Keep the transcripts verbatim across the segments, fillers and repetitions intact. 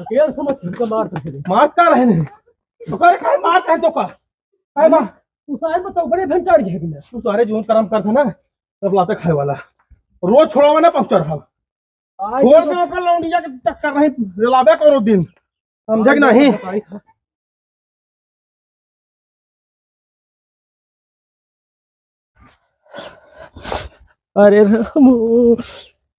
अकेल समझ के मार तो दे। मार का रहे नहीं? तो करे काहे मार काहे तो का? काहे मार? तू सारे में तो बड़े भंटार घेर ना। तू सारे जीवन कर्म करते ना, तब लाते खाए वाला। रोज छोड़ावा ना पंक्चर हम। आज छोड़ तो दे ओकर लौंडिया के चक्कर नहीं, रेलाबे करो दिन। समझे कि आज नहीं? तो बताई था। अरे राम हो,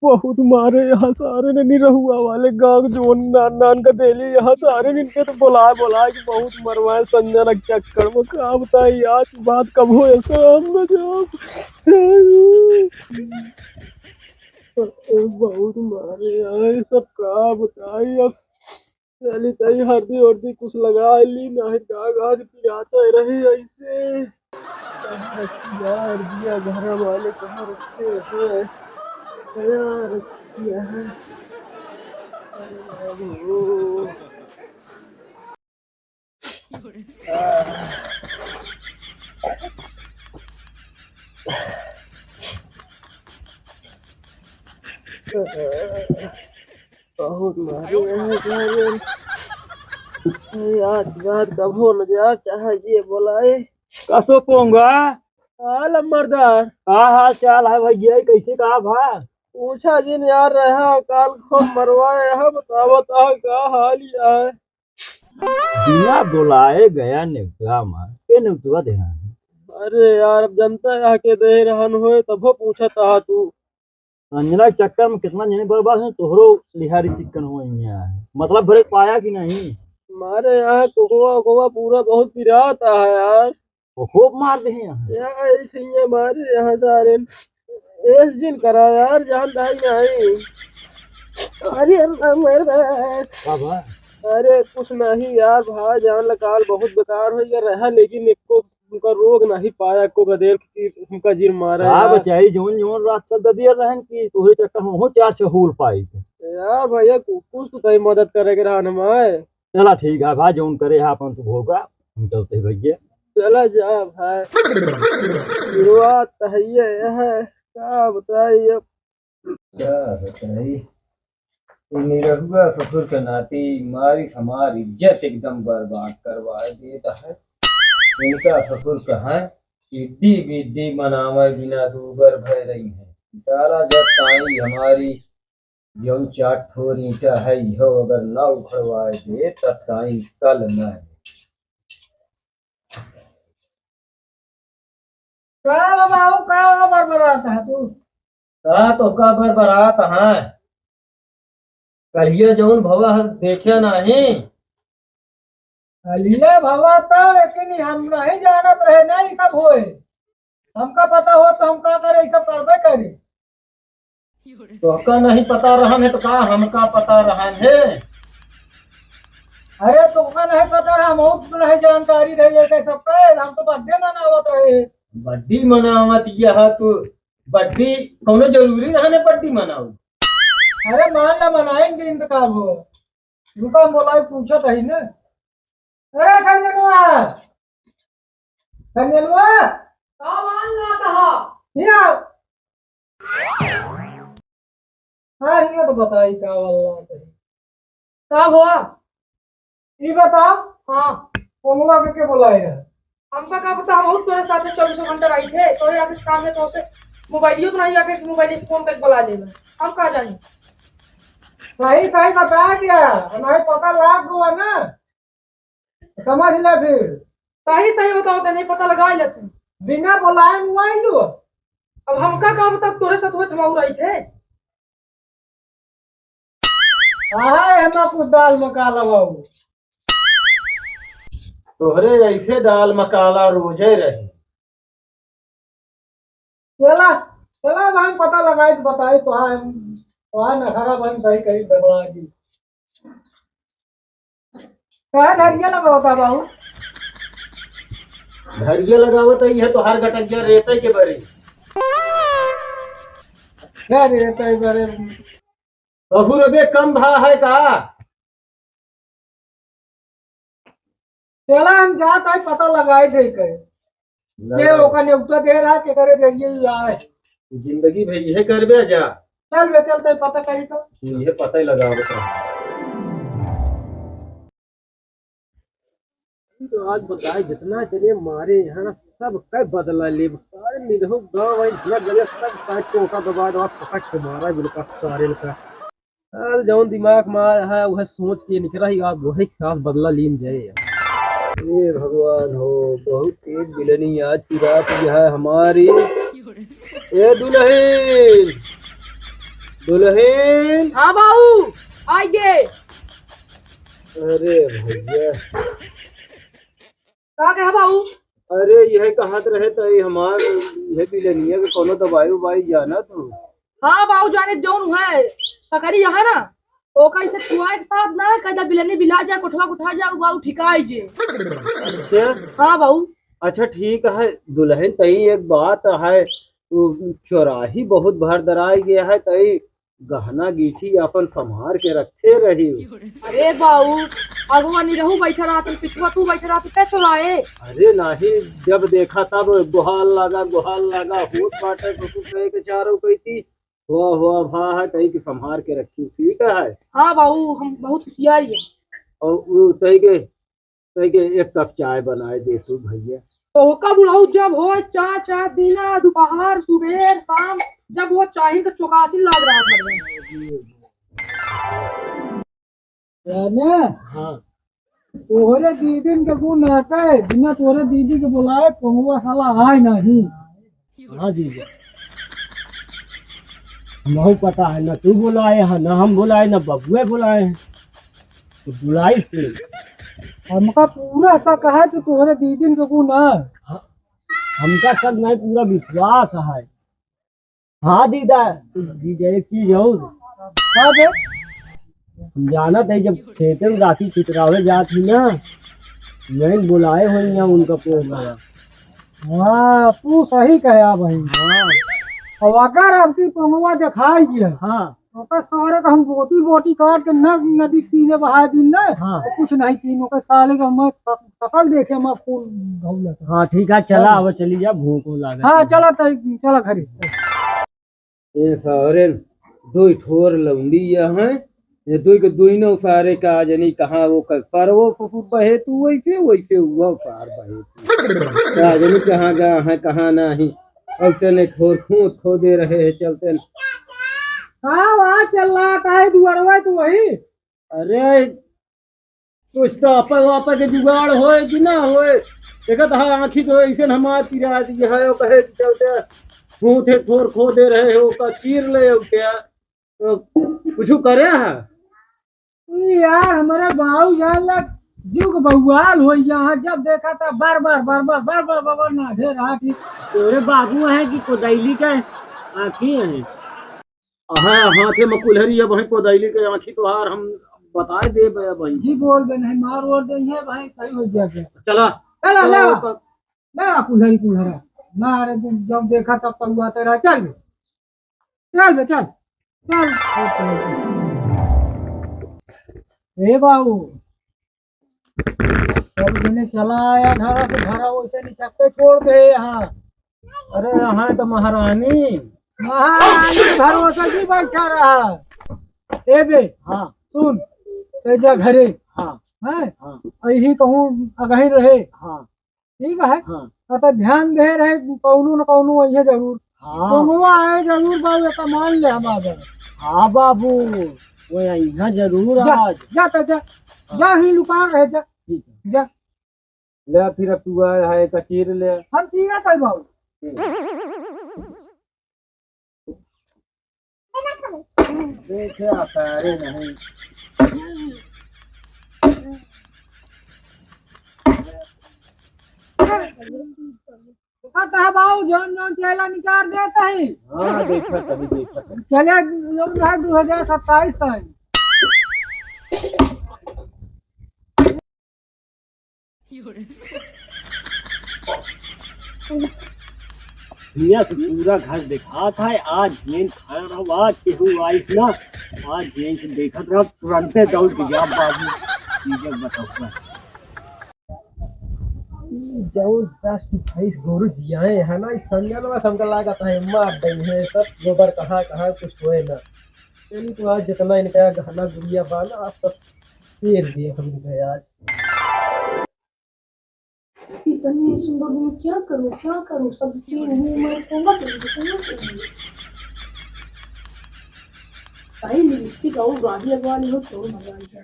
बहुत मारे यहाँ सारे ने निरहुआ वाले गाँव के जोन नान नान का देली यहाँ सारे ने इनके तो बुलाए बुलाए के बहुत मरवाए संजना के चक्कर में। का बताई आज बात कब हो ऐसा हम न जाओ। बहुत मारे यहाँ सब का बताई अब। चली तई हरदी उरदी कुछ लगा ली, नाही गाँव गाँव पिरात रही ऐसे। कहाँ रखी यार, दिया घर वाले कहाँ रखे हैं? कहाँ रखी है? अरे बाबू। बहुत मारे हैं सारे। यार, यार, कबो न जा, चाहे जे बोलाए। कसो पोंगा? हाल मर्दार। का हाल चाल है भैया, कैसे का भा? पूछा जिन यार, रहा काल खूब मरवाए, यह बतावत है का हाल ही है। बिना बोलाए गया नेवतवा मा, के नेवतवा देना है? अरे यार, अब जनता यहाँ के दे रहन होए, तबो पूछत हा तू। अंजना के चक्कर में कितना जने बर्बाद हैं, तोहरो लिहारी चिक्कन हो यहाँ है। मतलब भरे पाया कि नहीं? हमारे यहाँ कोकवा, कोकवा पूरा बहुत पिरात है यार। वो खूब मार दे हैं यहाँ। यार, ऐसे ही हमारे यहाँ सारे ऐस जिन करा यार, जान दाई नहीं। अरे, अरे, अरे, अरे। का बा? अरे, कुछ नहीं यार, भाई जान लकाल बहुत बेकार हो गया रहा, लेकिन एको उनका रोग नहीं पाया, एको गदेर की उनका जिन मारा का यार। बचाई, जौन जौन रास्ता दबिया रहन कि तोहरे चक्कर में हो चार छह होल पाई थे। यार भैया, कु-, कुछ तो तई मदद करे के रहा न मैं। चला ठीक है भाई, जौन करे है अपन तू भोगा, हम चलते हैं भैया। चला जा भाई। शुरुआत तो है ये है, का बताई अब। का बताई? ये निरहुआ ससुर के नाती मारी हमारी इज्जत एकदम बर्बाद करवा देता है। इनका ससुर कहाँ इड्डी बिड्डी मनावे बिना दूबर भय रही है। साला जब ताई हमारी जौन चार ठोर ईंटा है, इहो अगर ना उखड़वाए दे, त ताई कल ना है। का बाबू, का बरबरात है तू? का तो का बरबरात है? कलिया जौन भवा है, देखे नहीं। कलिया भवा तो, लेकिन हम नहीं जानत रहे, नहीं सब होए। हमका पता हो तो हम का करे, ई सब करबे करे। तोहका नहीं पता रहन है तो का हमका पता रहन है? अरे तोहका नहीं पता रहा, हम नहीं जानकारी रही है सबके, हम तो बर्थडे मनावत रहे। बर्थडे मनावत यह तू, बर्थडे कौनो जरूरी रहन है बर्थडे मनाऊ? अरे मान ला मनाएंगे इंतकाल हो। रुका, बोलाई, पूछत ही ना। अरे संजनुआ, संजनुआ, का मान ला कहा? हिया। हाँ, हिया तो बताई का वाला कही। का हुआ? ई बता। हाँ। कोमला के, के बोलाई रहा? हमका का पता, हम बहुत तोरे साथे चौबीसों घंटा रही थे, तोरे आके सामने तो से मोबाइलियो तो नहीं आके मोबाइल से फोन करके बुला लेना, हम का जानी। सही सही बता दिया, हमारे पता लाग गवा ना, समझ ले फिर। सही सही बताओ तो नहीं पता लगा लेते। बिना बोलाए मोबाइल लो। अब हमका का पता, तोरे साथ हुए तो हम रही थे। आहा, एमा कुछ दाल में काला बाबू। तोहरे ऐसे दाल में काला रोजे रहे। चला, चला, भाई, पता लगाई तो बताई, तोहार, तोहार नखरा बन सही कही गड़बड़ा जी। काहे धरिया लगावता बाबू? धरिया लगावत है, यह तो हर गटकिया रेते के बरे। क्या रेते बरे? ससुर अबे कम भा है का? चला हम जात है पता लगाई दे के। के लगा। ओका नेवता दे रहा, के करे जरिए ही आए। जिंदगी भर यह करबे जा। चल बे, चल तै पता करी तो। यह पता ही लगावत रहा। तो आज बताए, जितना जने मारे यहाँ, सब का बदला लेब। सारे निरहू गाँव है, इतना जने सब साथ टोका दबा दबा पकड़ के मारा बिल्कुल सारे का। साल जौन दिमाग में आया है, वह सोच के निकला ही, आज वही खास बदला लीन जाए। हे भगवान हो, बहुत तेज बिलनी आज की रात यह है हमारी। ए दुलहिन, दुलहिन। हाँ बाऊ, आइगे। अरे भैया। का कहे बाऊ? अरे, यह कहत रहे त ई हमार, यह बिलनिया के कौनो दवाई उवाई जाना तू? हाँ बाऊ, जाने जौन है, सकरी है ना, ओका इसे छुआए के साथ ना, कदा बिलनी बिला जा, कोठवा कोठा जा, बाऊ ठिकाई जे। अच्छा। हाँ बाऊ। अच्छा, ठीक है, दुलहिन, तई एक बात है, तू चौराही बहुत भर दराई गया है, तई गहना गीठी अपन संभार के रखे रही। अरे बाऊ, अगवा निरहू बैठा रहत, पिछुआ तू बैठा रहत, का चुराए? अरे नाही, जब देखा तब गुहाल लगा, गुहाल लगा, होत बाटे, कुछ कहे के चारों कही थी, हुआ, हुआ, भा है, कही कि संभार के रखी, ठीक है। हाँ बाऊ, हम बहुत होशियार ही है। और वो कही के तोहके एक कप चाय बनाए देतू भैया। तोहका बुढ़ऊ जब होए चाय, चाय दिना, दोपहर, सुबेर, शाम, जब वो चाही तो चौकासी लाग रहा था। जाने? हाँ। तोहरे दीदीन के गुण हटे, बिना तोहरे दीदी के बुलाए पंगुआ साला आए नहीं। हाँ जीजा, हमहू पता है, ना तू बुलाए है, ना हम बुलाए, ना बबुए बुलाए हैं, तो बुलाई से। हमका पूरा शक है कि तोहरे दीदीन के गुण है। हाँ, हमका शक नहीं, पूरा विश्वास है। हाँ दीदा, दीदा एक चीज और। हाँ बे। हम जानत है जब खेते में राखी छितरावे जात ही ना, नहीं बुलाए होई ना उनका पोंगवा। हाँ, तू सही कहा भाई। हाँ। अब अगर आपकी पंगवा दिखाई गया, हाँ। ओकर सहारे तो हम बोटी बोटी काट के न नदी के तीने बहा दिन ना, हाँ। तो कुछ नहीं तीन ओकर साले का मैं स-, सकल देखे मैं खून धौलत। हाँ, ठीक है, चला, हाँ। अब चली जा, भूख लागत हाँ, है। चला तो, चला घरे। ए सारे, दुई ठोर लौंडी यह हैं, ये दुई के दुई नौ सारे का जनी कहाँ वो कर, सरवो ससुर बहे तू वैसे, वैसे वो सार बहे तू। का जनी कहाँ गा है, कहाँ नहीं। और तने ठोर खोद खोदे रहे हैं, चलते न। का वा चल रहा, काहे दुआरवा तू वही? अरे, कुछ तो आपा वापा के जुगाड़ होए कि ना होए। देखत हा आँखी तो ऐसे हमार पिरा दी है, वो कहे कि चलते फूटे ठोर खोदे रहे हो, का चीर ले हो क्या? तो कुछ करे है? ई यार, हमारे बाऊ जान लग जुग बउआल हो यहाँ, जब देखा था बार बार, बार बार, बार बार, बार बार ना ढेर आँखी। तोरे बाबू हैं कि कोदैली के आँखी हैं? हाँ, हाथे में कुल्हरी है, वहीं कोदैली के आँखी तोहार हम बताए देबे वहीं। जी बोल बे, नहीं मार ओर दे है भाई, सही हो गया के। चला। चला, तो ले आ। तो ले आ कुल्हरी कुल्हरा। ना रे, जब देखा तब तरुआ तेरा। चल बे। चल बे, चल। चल। ए बाबू, सब जने चला आया, घरा से घरा वैसे निचक्के छोड़ दे यहाँ। अरे, यहाँ तो महारानी। महारानी भरोसा की बैठा रहा। ए बे, हाँ। सुन, ते जा घरे। हाँ। हैं? हाँ। यही कहूँ अगही रहे। हाँ। ठीक है? हाँ। अब तो ध्यान दे रहे, कौनो न कौनो अइहे जरूर। हाँ। कौनो आए जरूर बाबू, ये तो मान ले हमारे। हाँ बाबू, वो यहाँ जरूर जा, आज। जा तो जा। हाँ। जा ही लुका रहे, जा। ठीक है। जा। ले फिर अब तू आए है, एक चीर ले। हम चीरा था बाबू। देखे आता है नहीं। देखा था बाबू, जौन जौन चेला निकाल देता है। हाँ, देखा तभी देखा था। चले, लोग रहा दो हजार सत्ताईस तक। हियाँ से पूरा घर देखात है। आज जेन खड़ा रहो, आज केहू आइस ना, आज जेन से देखत रहो, तुरंते दौड़ के जाब बाबू। ठीक है, बताऊँगा। ई जौन दस भैंस गोरू जियाए है ना, इस संजनवा से हमका लागत है मार देंगे सब गोबर, कहाँ कहाँ कुछ होए ना। चलिए, तो आज जितना इनका गहना गुड़िया बा ना, आप सब फेर दिए हम इनका आज। इतनी सुंदर हूँ, क्या करूँ, क्या करूँ? सब की हूँ मैं, कोमा करूँ, कोमा करूँ। भाई, लिपस्टिक और गाड़ी लगवा ली हो, तो मजा आ गया।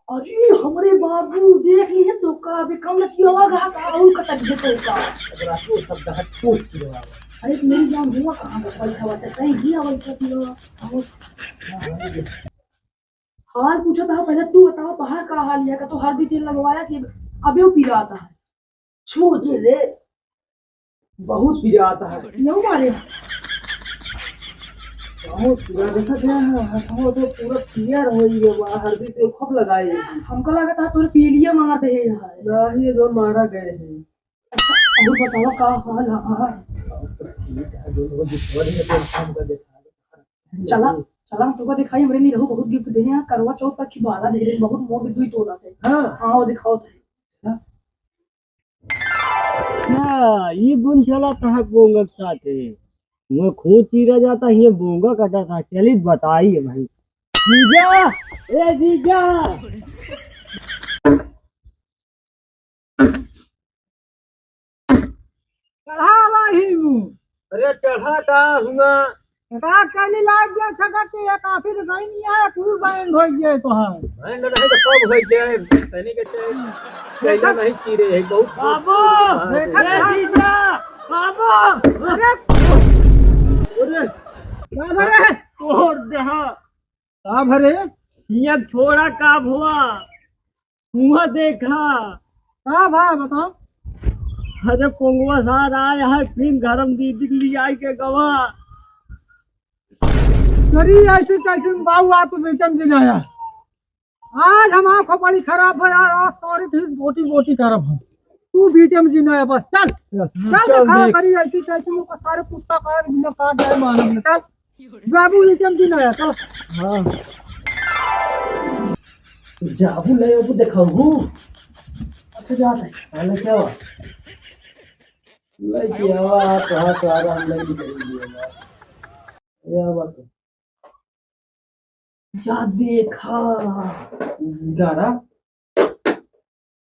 अरे, हमरे बाबू, देख लिए तो का, अबे कम लतिया हुआ रहा का, और कटक दे तो का। अब रात को सब दहक पूछ के रहा। अरे, मेरी जान हुआ कहाँ का बैठा हुआ था, कहीं भी आवल कर दिया। हाल पूछा था, पहले तू बताओ, बाहर का हाल है, का तो हल्दी तेल लगवाया कि अबे वो पी रहा था? छू जी रे, बहुत पीरा आता है। क्यों मारे? बहुत पीरा, देखा गया है, हथवा तो पूरा पीयर हो गया बा, हल्दी तेल खूब लगाए। हमका लगा था तोरे पीलिया मार दे है यार। नहीं, जो मारा गए हैं। अच्छा, और बताओ का हाल है? और तो ठीक है, जो लोग दिखा रहे हैं, तो हमका दिखा रहे हैं। चला, चला, हम तुका दिखाई, हमरे नहीं रहू, बहुत गिफ्ट दे हैं, करवा चौथ तक की बाला दे रहे, बहुत मोट दुई तोला थे। हाँ। हाँ, वो दिखाओ थे। हाँ। अच्छा, ई गुण चला तहक बोंगा के साथे। वो खून चीरा जाता, ये बोंगा कटा था। चलित बताई है भाई। जीजा, ए जीजा। कहाँ बाही हूँ? अरे चढ़ा का हुआ? का कहली लाग गया छटक के, एक आखिर गई नहीं आया, कुल बैंड हो गए तो है। बैंड नहीं तो सब हो गए, तनी के चाहिए। कैला नहीं चीरे है, बहुत बाबू, हाँ, ए जीजा, बाबू, अरे, अरे, बाबू रे। तोड़ दे, हाँ। का भरे? ये छोड़ा का भुआ? हुआ देखा। का भा बताओ? अरे पोंगवा सार आए है, फिर गरम दीदी के लिए आई के गवा। करी ऐसे कैसे बाबू, आप तो बेचन दिन आया। आज हम आँखों बड़ी खराब है यार, आज सारी चीज बोटी बोटी करब हम। तू बीच में जी ना बस, चल। चल चल दिखा देख। करी ऐसे कैसे मुँह का सारे कुत्ता का बिना काट जाए मालूम नहीं, चल। बाबू, ये जल्दी ना आया, चल। हाँ। जाबू ले, वो देखाऊ। अच्छा, जात है। हाँ, ले क्या हुआ? ले क्या हुआ? कहाँ से आ रहा? हम नहीं निकलेंगे यार। क्या बात है? या देखा। गारा।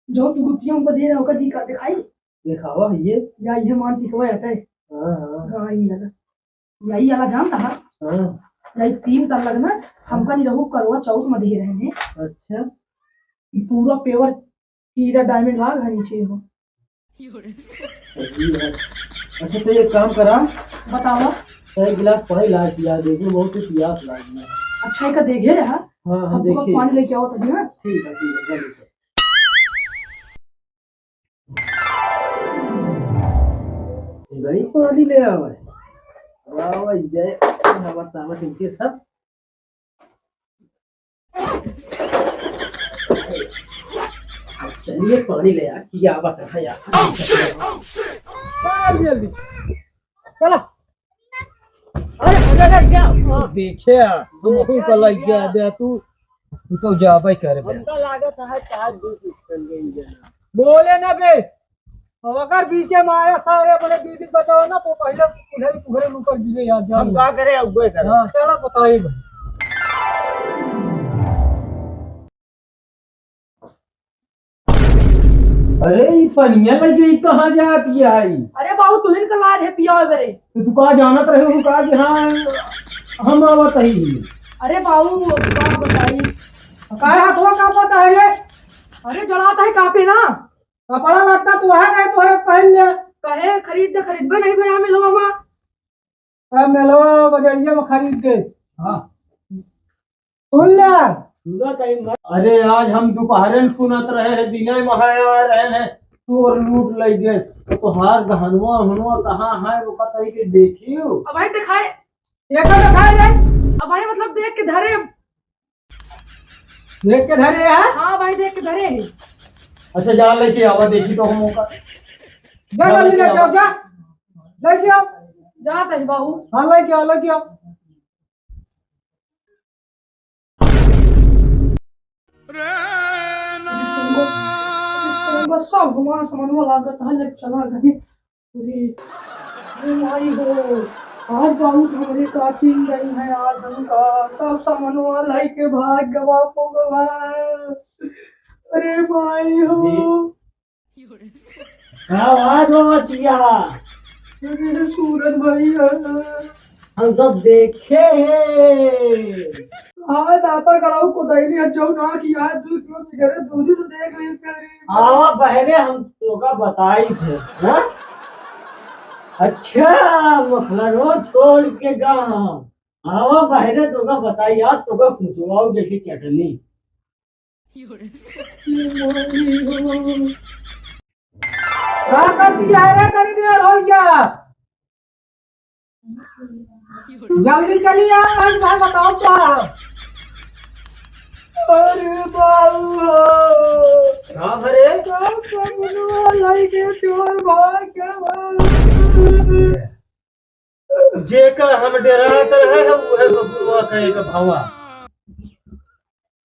जो तू रुपया हमको दे रहा होगा, दिखा, दिखाई। दिखावा है ये। या ये मान दिखवा है, है। हाँ, हाँ। हाँ, ये वाला। यही वाला जानता है? हाँ। यही तीन साल लगना, हमका नहीं रहू, करवा चौथ में दे रहे हैं। अच्छा। ये पूरा pure हीरा diamond लाग है नीचे हो। अच्छा, तो एक काम करा। बतावा। तो एक गिलास पानी ला दिया, देखो, बहुत ही प्यास लागी है। अच्छा, एक देखे रहा। हाँ, हाँ, हम तुमको देखे। पानी लेके आओ तभी, हाँ? ठीक है, ठीक है, जल्दी से। भाई, पानी ले आवे। आवे जाए, हवा तावा इनके सब। चलिए, पानी ले आ, क्या बात है यार। चल जल्दी। चला। अरे, अरे, अरे, क्या? देखे, तू का लग गया बे, तू, तू तो जाबे करे बे। हमका लागत है, चार दो कुछ कर गई जना। बोले ना बे, अब अगर बीचे में आया सारे अपने दीदी बताओ ना, तो पहले तुझे, तुझे ऊपर गिरे यार, जान हम ले। का करे, अब वे करे। हाँ, चला बताइए भाई। अरे, ई पनिया लगे, ई कहाँ जात ये आई? अरे बाबू, तुहिन का लाज है पिया बरे। तो तू का जानत रहे हो का कि हाँ, हम आवत ही। अरे बाबू, का बताई? का हाथवा कांपत है रे? अरे जड़ात है, कांपे ना। कपड़ा लत्ता तो है नहीं, तोहरे पहन ले। कहे खरीद दे, खरीदबे नहीं बे, हमें लोग। अरे मेलवा बजरिया में खरीद दे। हाँ। सुन ले। पूरा टाइम भर। अरे आज हम दोपहरे में सुनत रहे हैं, दिने में है आ रहे हैं, चोर लूट ले गए। तो तोहार गहनवा उहनवा कहाँ है, वो पता ही के देखियो। अब भाई दिखाए। देखो दिखाए रे। अब भाई मतलब देख के धरे। देख के धरे है? हाँ भाई, देख के धरे है। अच्छा, जा लेके आवा, देखी तो हम ओका। जा, जा, लेके लेके आओ, आओ। जा। लेके आओ। जा तज बाबू। हाँ, लेके आओ, लेके आओ। बस सब हमारा सामान लागत है, लेके चला गए। अरे, अरे माई हो, आज बहुत हमरे काटिन गई है, आज हमका सब सामानवा लाई के भाग गवा पोगवा। अरे माई हो। का आवाज होवत या? अरे सूरज भैया। हम सब देखे हैं। हाँ, दाता गड़ाऊ कोदैली है, जौन आँख याद दूध में बिगड़े, दूधी से देख ले करी। आवा बहरे, हम तोका बताई थे, हाँ? अच्छा, मखलरो छोड़ के गा। आवा बहरे, तोका बताई यार, तोका कुचवाऊ जैसे चटनी। का कर दिया रे, करी देर हो गया। जल्दी चली आ, भाई, भाई, बताओ क्या है? अरे बाबू। का भरे? का भरे? लाई के चोर भाग गया। जेकर हम डेरात रहे हैं, उहे बबुआ का एक भवा।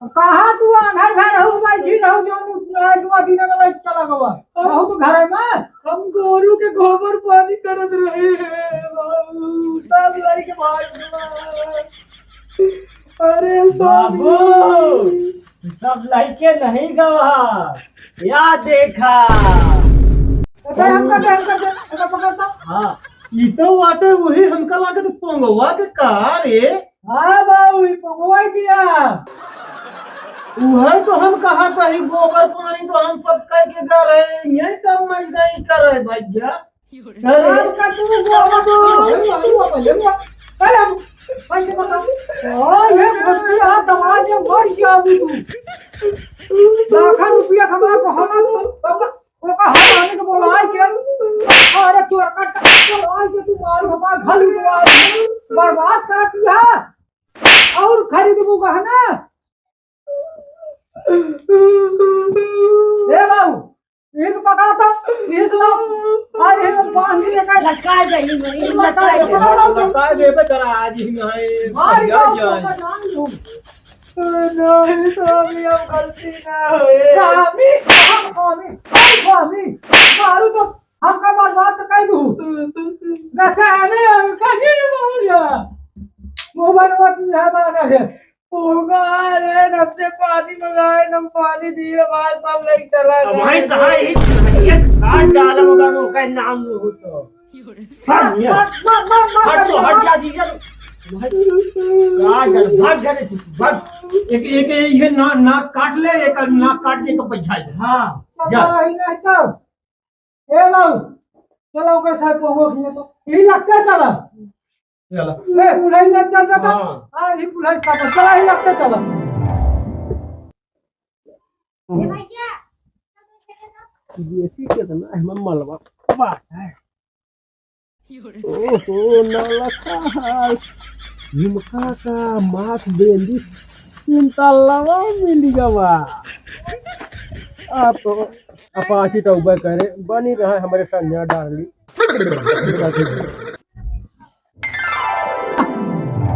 कहाँ तू आन्हर घर हो, बैठी रहू, जो तू आज वो दिन में लाइट चला गवा। रहू तू घर में। हम गोरू के गोबर पानी करत रहे हैं बाबू, सब लइके भाग गवा। अरे बाबू, स्वामी। सब लइके नहीं गवा, या देखा। पकड़, हमका दे, हमका दे, हमका पकड़ तो। हाँ, ई तो वाटे वही हमका लागे तो पोंगवा के का रे? हाँ बाबू, ई पोंगवा किया। उहे तो हम कहा था, ई गोबर पानी तो हम सब कह के गा रहे, यही सब मज गई कर रहे भैया। अरे। का तू गोबर तो, अरे बाबू, अरे बाबू, अरे हम, भाई से बता। ओ, ये भक्ति हाथ दबा दे, मर जाओगी तू। लाखों रुपया कमा के हमारा तो, ओका हर आने के बोलाए के, अरे चोर का टक्कर बोलाए के तू मारू हमार घर उठवा दे, बर्बाद कर दिया। और खरीदबू गहना। ए बाबू, एक पकड़ा तो, एक लो। अरे बांधी लेकर लटकाए दे, लटकाए दे। लटकाए दे, बेटा, आज ही नहीं। मार जाए। नहीं, स्वामी, हम गलती ना होए। स्वामी, हम स्वामी, हम स्वामी। मारू तो हमका बर्बाद तो कर दू। नशा है नहीं, हम कहीं नहीं बोल जा। मोबाइल में तू है, मारा है। होगा रे, नब से पानी मंगाए, नम पानी दिए, बाहर सब लेके चला अब गए। भाई कहाँ है? ये काट डाला मगर वो का नाम नहीं हो तो। हट, हट, हट, हट, हट, हट जा, जीजा। भाग जा, भाग जा रे, भाग। एक, एक, एक ये ना-, नाक काट ले, एक नाक काट के एक बैठा दे। हाँ, जा। पता नहीं ना तो। ए लाओ, चलो कैसा पोंगो खिए तो। ये लगता चला। चला। ए, पुलाई लग चल बेटा। हाँ। आ, ये पुलाई का चला, ये लगता चला। ये भैया। ये कितना है, मम्मा लबा। बात है। ओहो, नौलखा हाल। झुमका का माथ बेंदी तीन तल्लावा मिल गवा। आप तो अपाची टौबा करे, बनी रहा हमरे संज्ञा डार्लिंग।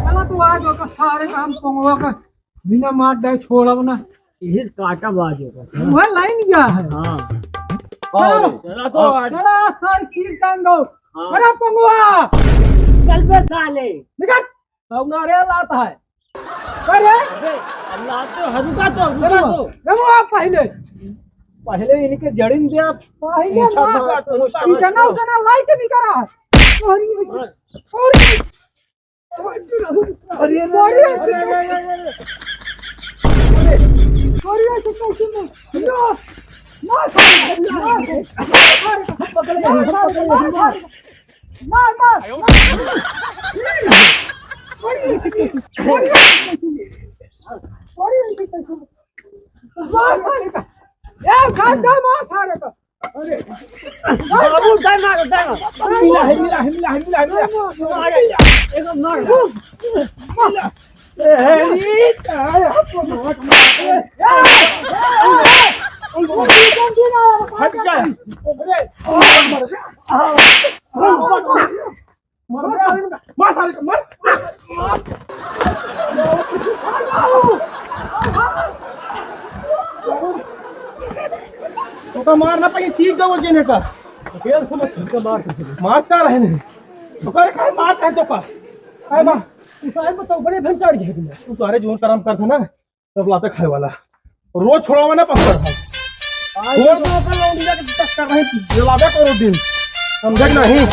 चला तू आज ओकर सारे काम पंगवा का बिना मार दे छोड़ब ना। यही काटा बाज होगा। वह लाइन गया है। हाँ। चलो। चला तो आज। चला सर चीर कांडो। हाँ। अरे पंगवा। चल बे साले। निकल। कौन रे लात है? अरे। अबे, अब लात तो हरुका तो, हरुका तो। रघुआ पहले। पहले इनके जड़िन दे आप। पहले पूछा ना। था, पूछा इतना था। उतना लाइट नहीं करा। सॉरी, सॉरी। अरे, अरे, अरे, अरे, अरे। अरे, अरे, अरे। अरे, अरे, अरे। अरे, अरे। मार, मार, मार, मार, मार, मार, मार, मार, मार। मार, मार, मार। अरे, ऐसे कैसे? अरे, ऐसे कैसे? अरे, ऐसे कैसे? मार सारे का। ए, खान दे, मार सारे का। अरे। बाबू, दे मार, दे मार। मिला है, मिला है, मिला है, मिला है, मिला है। अरे, एगो मार। ए, हे, ई का है? आपको मार, मार। हट जा। अरे, मार, मार। मार, मार, मार, मार साले को, मार। ओका मार ना पाई, चीख दो वो जेने का। मार का रहे नहीं। ओकरे का मार का तो का। अरे मार। उसारे में तो बड़े भयंकर चढ़ गए तुम। तू सारे जोन करम करत है ना, सब लाते खाए वाला। रोज छोड़ावा ना पत्थर हम। आई छोड़ दो ओकर लौंडिया के तस्कर नहीं, जलावे करो दिन। समझे कि नहीं?